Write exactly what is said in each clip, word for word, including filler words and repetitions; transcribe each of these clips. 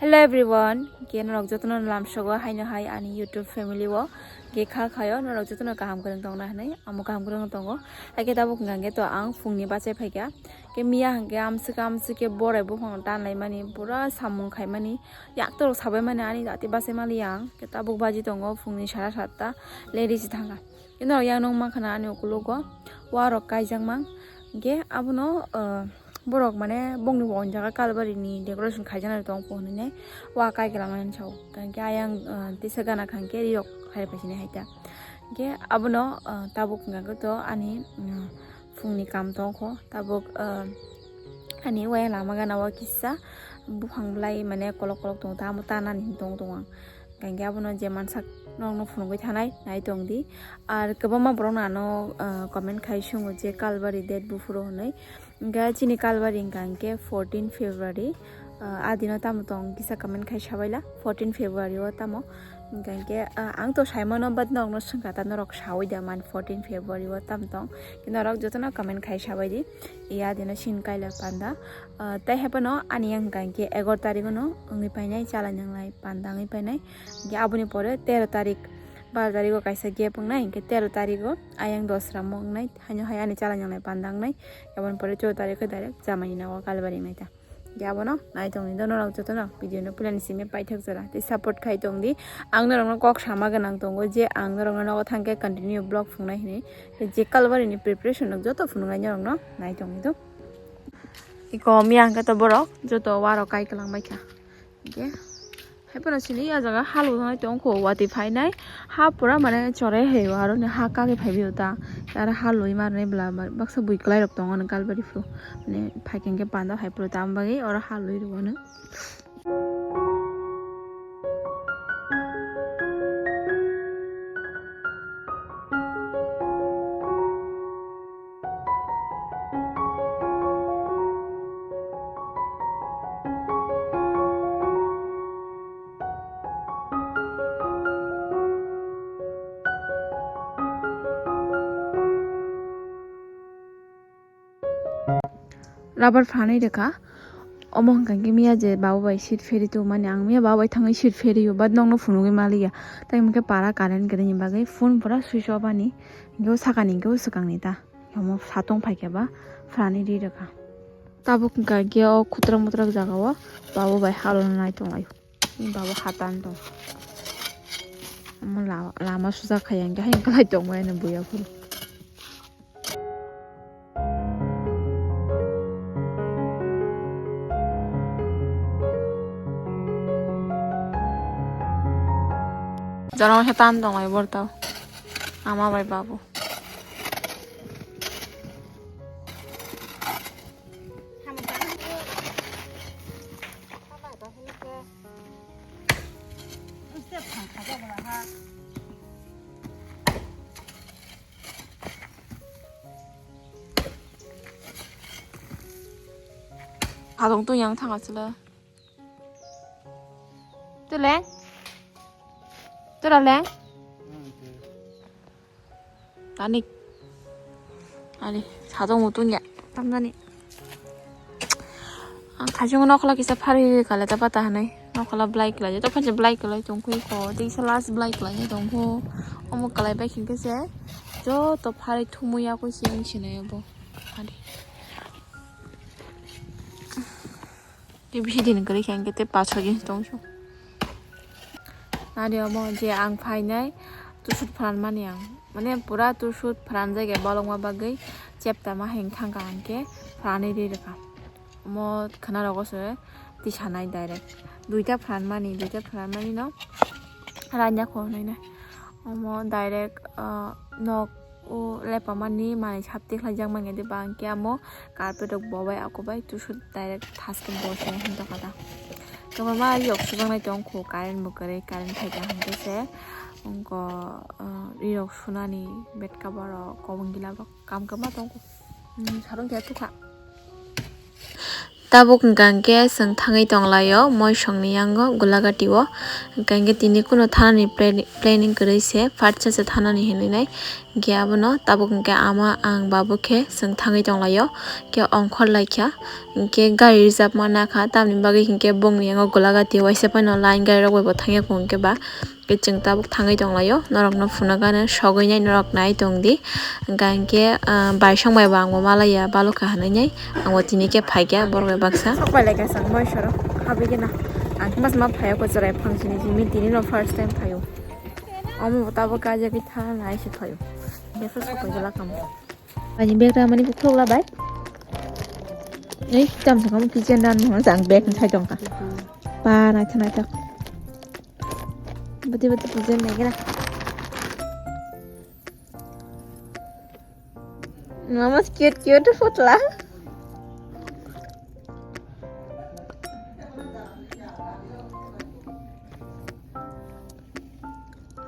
Hello everyone, ke norok jotono lamsogo haino hai ani YouTube family o. Ke kha khayo norok jotono kaham kwrwng tongna hinwi amo kaham kwrwng tongo. Haikhe tabuk hwnkha khe to ang phungni bachai phaikha. Ke miya hwnkhe amswk amswk khe borai buphang tanlaimani pura samung khaimani yaktorok sabaimani ani jati bachai maliya ang. Ke tabuk baji tongo phungni sara satta le risi thangkha. Norok yang nukmankha na ani ukologo warok kaijakma. Hwnkhe abono, ah, borok mane bongni bo jaga kalbarini decoration khaijaknai tong po hinwi wa kai kwlangmani sao. Hwnkhe ayang, ah, tisa gana kha hwnkhe rirok hai phaisini hai ta. Hwnkhe abono, ah, tabuk hwnkha khe to ani, ah, phungni kam tongkho tabuk, ah, ani waya lama gana o kisa buphang bwlai mane kolok kolok tongo tamo tanani hinwi tong tongo ang. Hwnkhe abono je mansak norokno phunugwi thanai nai tongdi. Ar kwbangma borokno ano, ah, comment khai sungo je Kalbari date buphuru hinwi. Hwnkhe chini Kalbari hwnkha hwnkhe fourteen February, ah, adino tamo tong kisa comment khai sabaila fourteen February o tamo. Hwnkha hwnkhe, ah, ang to saimano but norokno swngkha ta norok sawi da man fourteen February o tamo tong. Norok jotono comment khai sabaidi. Iya dino sin kaila panda. Ah, tei haphano ani yang hwnkha hwnkhe egaroh tarikh no wngwi painai, chala nanglai panda wngwi painai. Hwnkhe aboni pore tero tarikh, baro tarikh o kaisa gap wngnai, hwnkhe tero tarikh o ayang dosra mo wngnai, haino hai ani chala nanglai panda wngnai. Aboni pore choudo tarikh khe direct jamani nogo Kalbari wngnai ta. Hwnkhe abono nai tongni do norok jotono video no puilani simi paithak jora tei support khai tongdi. Ang norokno kok sama gwnang tongo je ang norokno nogo thangkhe continue vlog phungnai hinwi. Je Kalbari ni preparation rok joto phunuknai norokno nai tongdi do. Iko miya hwnkhe to borok joto warok kai kwlangbaikha. Hwnkhe haiphano sini ah jaga halo thangnai tongkho, watwi phainai ha pura mane chore hai o, aroni ha kagwi phaibai o ta, aro ha loi ma rwnai bwla baksa bui kwlairok tongo ani Kalbari phuru, mane phaikha hwnkhe panda hai phuru tamo bagwi oro ha loi rwano. Rubber phanwi rwkha. Omo hwnkha khe miya je babu bai seat pheri tongmani, ang miya babu bai thangwi seat pheri o, but nokno phunugwi maliya. Tai hwnkhe para current kwrwini bagwi phone pura switch off ani, hwnkhe o sakani hwnkhe o swkangni ta. Omo satong phaikhe ba phrani ri rwkha. Tabuk hwnkha khe o khutrak mutrak jaga o babu bai halona nai tonglaio. Ni babu hatan tong. Omo lama, lama sujak khai hwnkhe hai kwlai tongmani buya phuru. Jora waisa tan tong lai bortao. Ama bai babu. Adong to yang thang aswla. To leng? To ra leng? Ani. Ani, sadong mutung ya. Tamnani. Ang khajung nokla kisa phari kala ta pata hanai. Nokla blai kala, joto khaje blai kala tongkhu ko. Tei sa last blai kala ni tongkhu. Omo kalai bai khingke se. Joto phari thumu ya ko se ang sinai bo. Ani. Tei bisi din kwrwi khe hwnkhe tei paanch chhoi din tong sio. Nadi omo je ang phainai tusut phanmani ang. Mane pura tusut phanjak ya bolongma bagwi cheptama heng thangkha hwnkhe phanwi ri rwkha. Omo khwnarogo se tisanai direct. Duita phanmani, duita phanmani no ranya kho hwnwi nai. Omo direct, ah, nok o lepamani manwi sap tikhlai jak manya de ba hwnkhe amo carpet rok bobai ako bai tusut direct thaske bosongo hwn tokha da. Kwbangma yok sujaknai tongkho current bo kwrwi current phaikha hwnkhe se wngkha, ah, rirok sunani bed cover rok kobong gila rok kam kwbangma tongkho. Hmm, sarong keha tukha. Tabuk hwnkha hwnkhe chwng thangwi tonglaio moisongni yango Gulagati o. Hwnkha hwnkhe tini kuno thanani planning, planning kwrwi se, phatsa se thanani hinwi nai. Hingke abono tabuk hingke ama ang babu khe chwng thangwi tonglaio, hingke ongkhor laikha, hingke gari rijak ma nakha, tamni bagwi hingke bongni yango gulagati waisa phano line gari rok bai bo thangya kho hingke ba, hingke chwng tabuk thangwi tonglaio, norokno phunukgana sogwi nai norok nai tongdi, hingka hingke, ah, baisong bai bo ang bo malaiya balokha hinwi nai ang bo tini khe phaikha borok bai baksa. Sok bai laikha chwng Mysore o habwi gana, ang mas ma phaio ko chwrai phang sini jimi tini no first time phaio. Omo bo tabuk kaijagwi tha nai se phaio. Besa sopai jala kamo. Ani bag ramani bukhuk labai. Ei, tam sakam kitchen dan mo jang bag thai tongkha. Ba, naithok, naithok. Bati, bati kitchen nai gana. Mama cute, cute putla.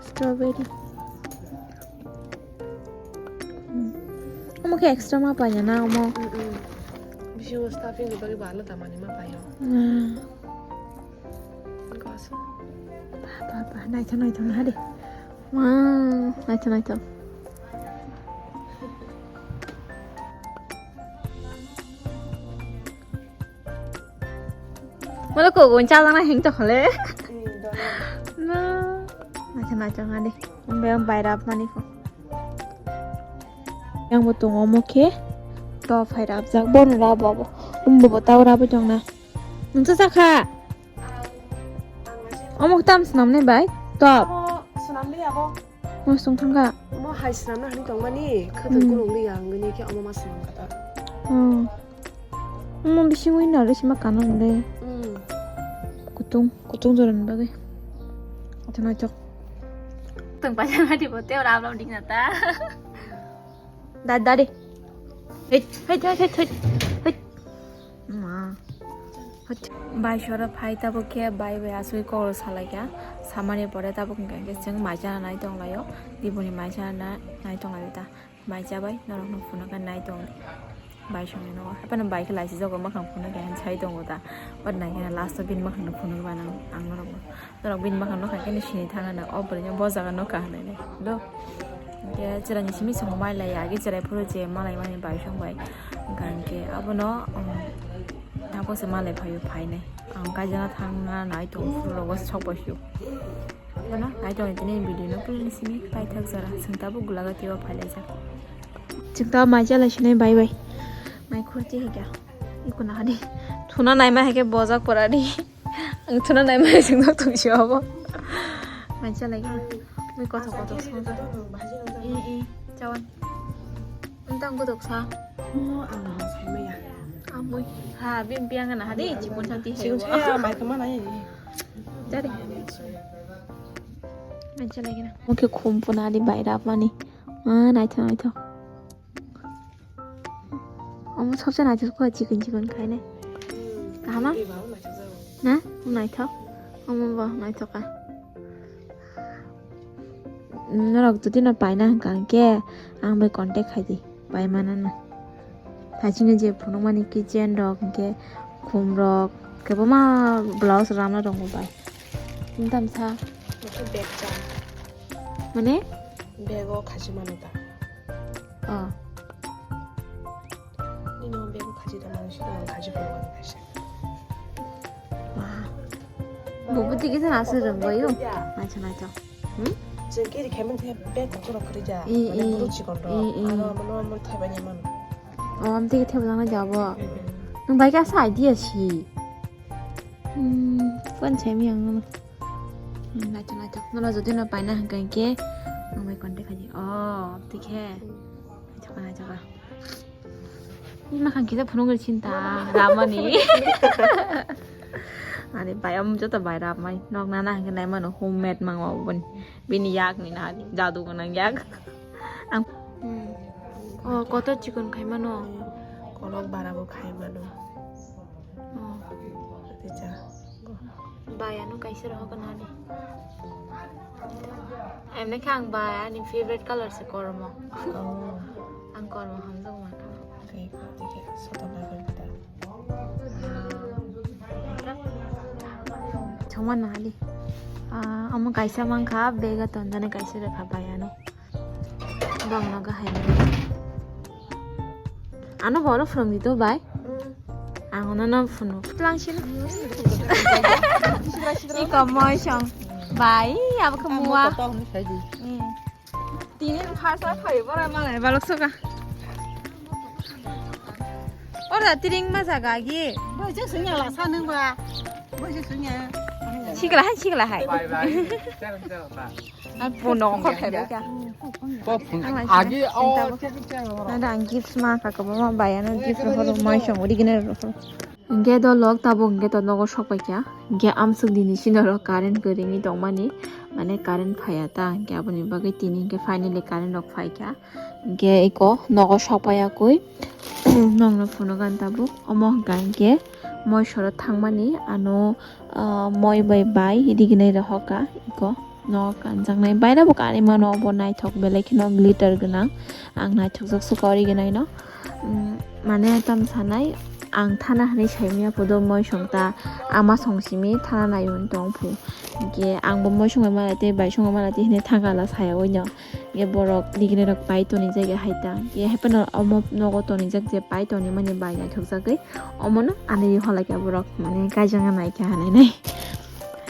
Strawberry. Hmm. Omo khe extra ma paina na omo? Mm, mm. Bisingo stuffing ni bagwi bo alada manwi ma paio. Hmm. Goso. Ba, ba, ba, naithok, naithok, ha de. Wow, naithok, naithok. Molo ko gon chala na heng to khole. Na. Naithok naithok ani. Umbe um bai rap mani ko. Yang bo tongo omo khe. To phai rap jak bon rap bo. Umbo bo tau rap jong na. Nungsa sakha. Omo tam snam ne bai. Top. Omo swnam li abo. Mo sung thangkha. Omo hai swnamna hwnwi tongmani, khwtwng Hmm. kulung li ang, ngini khe omo ma swnam kha ta. Hmm. Omo bising wi nalo sima kana le. Hmm. Kutung, kutung joran bagwi. Athana chok. Tong paisa mati bote ora abla ding nata. Da, da de. Hei, hei, hei, hei, hei. Hei. Ma. Bai soro phai tabuk khe bai bai asugwi kok salaikha. Samani pore tabuk hwnkhe chwng mai chana nai tonglaio. Diboni mai chana nai tonglaio ta. Mai chabai norokno phunukha nai tong. Bai songni nogo. Haphano bai khe laisijago mwkhang phunukha sai tongo ta. But naikhe last o bini mwkhangno phunukba nang ang norokno. Norok bini mwkhang nukha khe sini thangna nang, o bwrwino bo jaga nukha hinwi nai do. Hwnkhe chwraini simi chwng malai ya, agi chwrai phuru je malai mani bai song bai. Hwnkha hwnkhe abono, um, abo se malai phaio phainai. Ang kaijana thangna nai tongo phuru rogo sok bai sio. Bono nai tongo tini video no pura ni simi paithak jora. Chwng tabuk gulago teibo phailaijak. Chwng tabuk mai chalai sinai bai bai. Mai khurti hikya. Iko na hadi. Thuna naima hai khe bojak pora di. Ang thuna naima hai sing nok tong si obo. Mai chalai khe. Mui kothok kothok song. E, e, chawan. Ang tang kothok sa. Ang sai maya. Amui. Ha, bim biang na hadi, chikun santi hai. Chikun saya mai kama na ye. Jadi. Mai chalai khe na. Mukhe khum puna di bai rap mani. Ah, naithok naithok. Omo sabse naithok kho chikon chikon khainai. Kaham na? Na? Naithok. Omo bo naithok kha. Norok jodi no paina hwnkha hwnkhe ang bai contact khai di. Pai mana na. Thachingni je phunukmani kitchen rok hwnkhe khum rok kwbangma blouse ramna tongo bai. Tamsa. Mane? Bego khachi mano ta. Oh. Nino bego khachi ta mano, sino khachi phone mano kaisa. Wow. Bubu tiki sana ase rwngbaio. Naithok naithok. Hmm? Chengkiri khaimani the bego koro kri ja. I, i. Buru chikon ro. I, i. Aro mano mano thaibai ni mano. Oh, am tiki thaibai jabo. Nung bai ka sa idea si. Hmm, kwan chemi ang. Hmm, naithok naithok. Nono jodi no paina hwnkha hwnkhe ang bai contact khaidi. Oh, tikhe. Naithok naithok. Ni makhang kisa phunuk ni chinta ramani. Ani bai am joto bai ramai. Nok nana hwnkhe naimano homemade mangma boni. Bini yak ni na jadu gwnang yak. Ang. Hmm. Oh, kotor chikon khaimano. Kolok bara bo khaimano. Oh. Bai ano kaisa rohor kana ni. Emne khe ang bai ani favorite color se kormo. Oh. Ang kormo hamjak mano. Khe khe soto bai bai ta. Chongma nali. Ah, amo kaisa mankha bega tonjani kaisa rekha bai ano. Bangno gahai. Ano bolo phwrwng di to bai. Ang ono no phunu. Tlang sini. Iko moisong. Bai, abo khe mua. Tini first time phai bora malai balok soka. Ora tiring ma jaga gi. Boise sunya la sa nang ba. Boise sunya. Sikla hai, sikla hai. Bye bye. Jalan jalan ba. Ang puno ko phai ba kya. Agi o. Nada ang gift ma ka ko ma bayano gift ro ro moisong uri gine ro. Hingke do lok tabuk hingke to nogo sok paikha. Hingke amsuk dini sini oro current kwrwngwi tongmani, mane current phaiya ta, hingke aboni bagwi tini hingke finally current rok phaikha. Hingke eko nogo sok paiya kwi nongno phunukha tabuk. Omo hwnkha hingke moisoro thangmani ano, ah, moi bai bai riginai rohorkha eko. Nok kanjaknai bairabo kanwi mano, obo naithok belai kheno glitter gwnang. Ang naithokjak suka ori gwnai no. Mm, mane tam sanai, ang thana hinwi saimanya phodo moisong ta ama song simi thana naiwi tong phu. Hingke angbo moisong bai mala tei baisong bai mala tei hinwi thangkala saya oi no. Hingke borok riginai rok pai toni jagwi hai ta. Hingke hai phano omo nogo toni jak je pai toni mani bai naithokjagwi. Omono ani holai khe borok mane kaijanga naikha hinwi nai.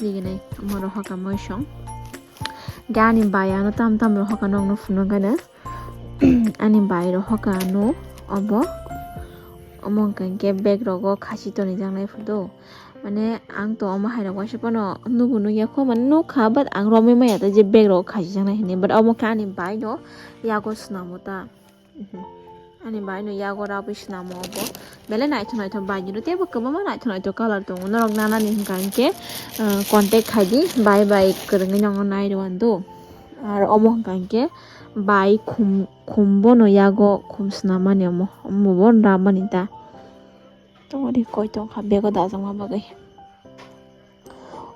Riginai omo rohorkha moisong. Hingke ani bai ano tam tam rohorkha nongno phunukha no. Ani bai rohorkha ano obo. Omo hwnkha hingke bag rogo khasi tonijaknai photo. Mane ang to omo hai rok waisa phano nugo nukya kho, mane nukha, but ang romwi manya ta je bag rogo khasijaknai hinwi, but omo khe ani bai no yago swnamo ta. Mhm. Ani bai no yago rabwi swnamo obo. Belai naithok naithok bai ni ro teibo kwbangma naithok naithok colour tongo. Norok nanani hwnkha hwnkhe, ah, contact khai di, bai bai kwrwngwi nongno nai rw andu. Ar omo hwnkha hwnkhe bai khum, khum bono yago khum swnamani omo. Omo bo ramani ta. Tongori koi tongkha bego dajakma bagwi.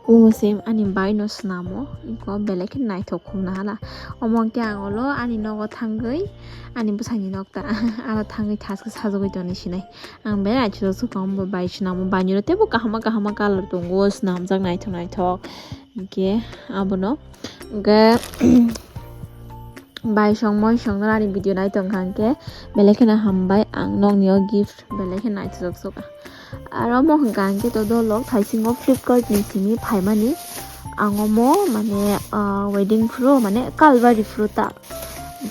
Omo se ani bai no swnamo, iko belai khe naithok khum nahala. Omo hwnkhe ang olo ani nogo thangwi, ani bwsani nok ta, aro thangwi thaskhe sajagwi tongni sinai. Ang belai naithok sukha omo bai swnamo, bai ni ro teibo kahama kahama colour tongo, swnamjak naithok naithok. Hwnkhe abono, hwnkhe, baisong moisong no ani video nai tongkha hwnkhe, belai kheno hambai ang nokni o gift belai khe naithok sukha. Aro omo hwnkha hwnkhe to dolok thaisingo Flipkart ni simi phaimani. Ang omo mane, ah, wedding phuru mane kalbari phuru ta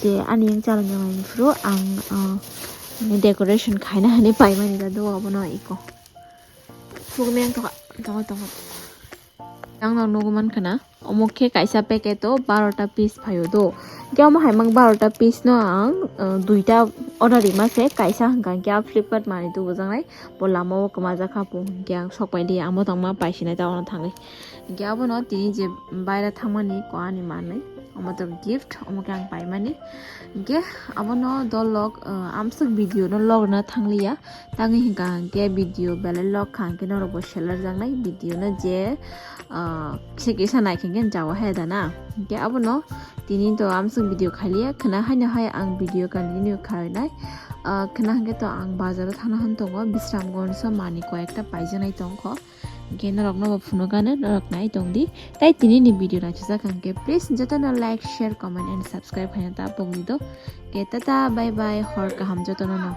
je ani yang chalani phuru ang, ah, mane decoration khaina hinwi paimani da do obono iko. Sugumeng tongkha, tongo, tongo. Ang no nugo mankha na, omo khe kaisa packet o barota piece phaio do. Hwnkhe omo hai mang barota piece no ang, uh, duita order rima se, kaisa hwnkha hwnkhe a Flipkart mani tubujaknai, bo lama o kwmajakha bo, hwnkhe ang sok pai di, ang bo tongma paisinai ta ono thangwi. Hwnkhe abono tini je baira thangmani ko ani manwi, omo to gift, omo khe ang paimani. Hwnkhe abono dolok, uh, amsuk video no logna thangliya. Tangwi hwnkha hwnkhe video belai log kha hwnkhe norokbo selarjaknai video no je, ah, kisa kisa naikhe hwnkhe jawa hai da na. Hwnkhe abono tini to amsuk video khailiya khwna haino hai ang video continue khainai. Ah, khwna hwnkhe to ang bazaro thangna hwn tongo Bisramganj o mani koi ekta paijaknai tongkho. Hwnkhe norokno bo phunukano norok nai tongdi. Tai tini ni video naisajak hwnkhe please jotono like, share, comment and subscribe khaina ta pokni do. Hwnkhe tata bye bye hor kaham jotono no.